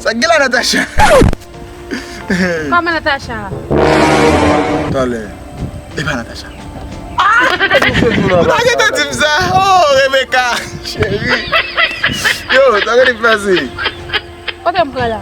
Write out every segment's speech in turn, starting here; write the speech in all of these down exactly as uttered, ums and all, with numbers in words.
Sa k gen la, Natacha? Kòman Natacha? Talè. E pa Natacha. Ah! Ou ta gentan di m sa. Oh, Rebecca, cheri. Yo, sa k ap pase? Kote m pran la?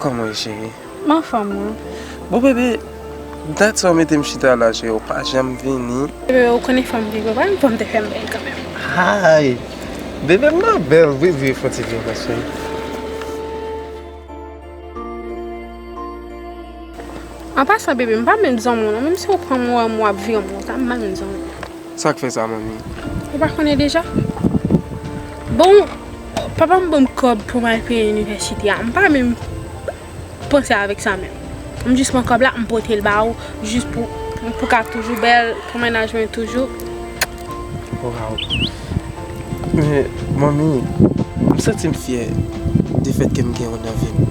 Kòman w ye, cheri? M anfòm, wi. Bon, bebe, dat sa w mete m chita la, cheri, ou pa janm vini. Bebe, ou konnen fò m vire, ou pa janm fò m te fè m bèl kanmenm. Hay! Bebe, m nan bèl, wi, vire fò ti vire, cheri. An pasan, bebe, m pa menm zanmi w, non. Menm si w pran m, w wè m, w ap vire m, sa m pa menm zanmi w. Sa k fè sa, manmi? Ou pa konnen deja? Bon, papa m ban m kòb pou m al peye inivèsite a. M pa menm panse avèk sa menm. M jis pran kòb la, m pote l ba ou, jis pou, pou, pou ka toujou bèl, pou mennaj mwen toujou. Waw. Men, manmi, m santi m fyè de fèt ke m gen w nan vi m.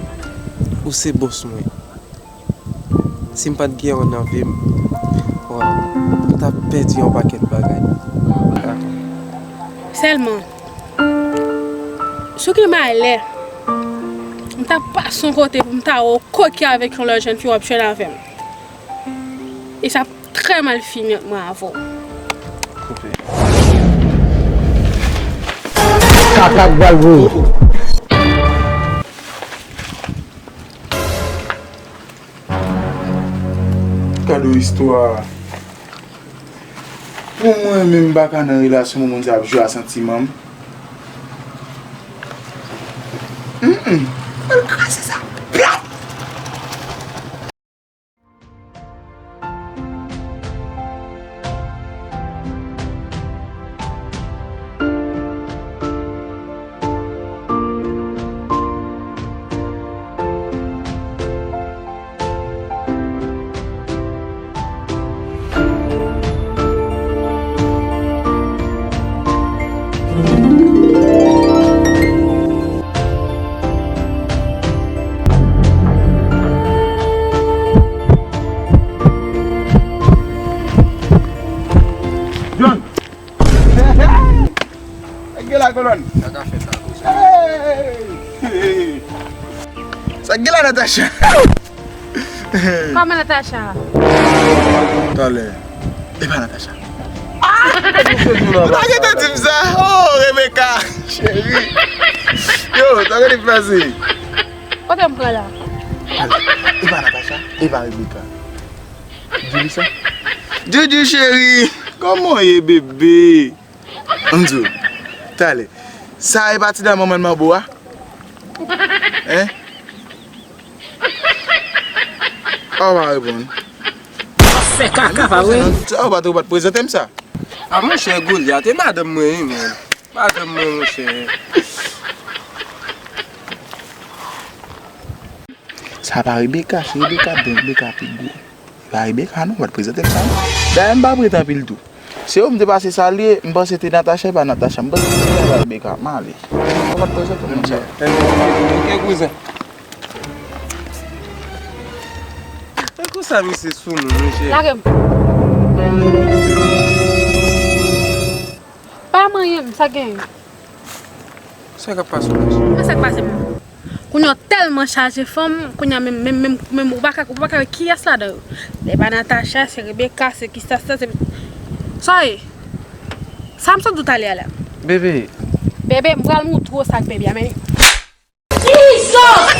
Ou se bòs mwen. Si m pa t gen w nan vi m, waw, m t ap pèdi yon pakèt bagay. Sèlman, si w gen malè, m t ap pase yon kote pou m ta wè w koke avèk yon lòt jèn fi w ap jwenn avè m. E sa ap trè mal fini ant mwen avè w. Koupe. Kaka k pral voye. Gade istwa. Pou mwen menm, m pa ka nan relasyon pou moun sa ap jwe a santiman m. Mm, mm. Al kraze sa plat. John! Sa k gen la, kolòn? Sa ka fè sa tou, sa. Hey! Sa k gen la, Natacha? Kòman Natacha? Talè. E pa Natacha. Ah! Ou ta gentan di m sa. Oh, Rebecca, cheri. Yo, sa k ap pase? Kote m pran la? E pa Natacha, e pa Rebecca. Di li sa. Joujou, cheri, kòman w ye, bebe? M di w, talè. Sa e pati dan manman manbo a? Hein? Ou pa reponn. Fè kaka, pa vre? Sa ou pa t, ou pa t prezante m sa. A, monchè, Goliath, e madanm mwen, wi, men. Madanm mwen, monchè. Sa pa Rebecca, se Rebecca, ben Rebecca pi gwo. E pa Rebecca non, ou pa t prezante m sa non. Dayè m pa prete anpil tou. Se ou m te pase salye, m panse te Natacha, e pa Natacha. M panse te Rebecca, m ale. Ou pa t prezante m non. Ok, kouzen. E konsa misye sou moun, monchè. Lage m. Pa manyen m, sa genyen. Sa k ap pase w, mesye? Sa k pase m? Kounye a w tèlman chaje fanm, kounye a menm, menm, menm, menm ou pa ka, ou pa ka wè kiyès ladan yo. Se pa Natacha, se Rebecca, se kisa sa, se, sa w ye? Sa m sot di w talè a la. Bebe. Bebe, m pral moutre w sa k bebe a, men. Jesus!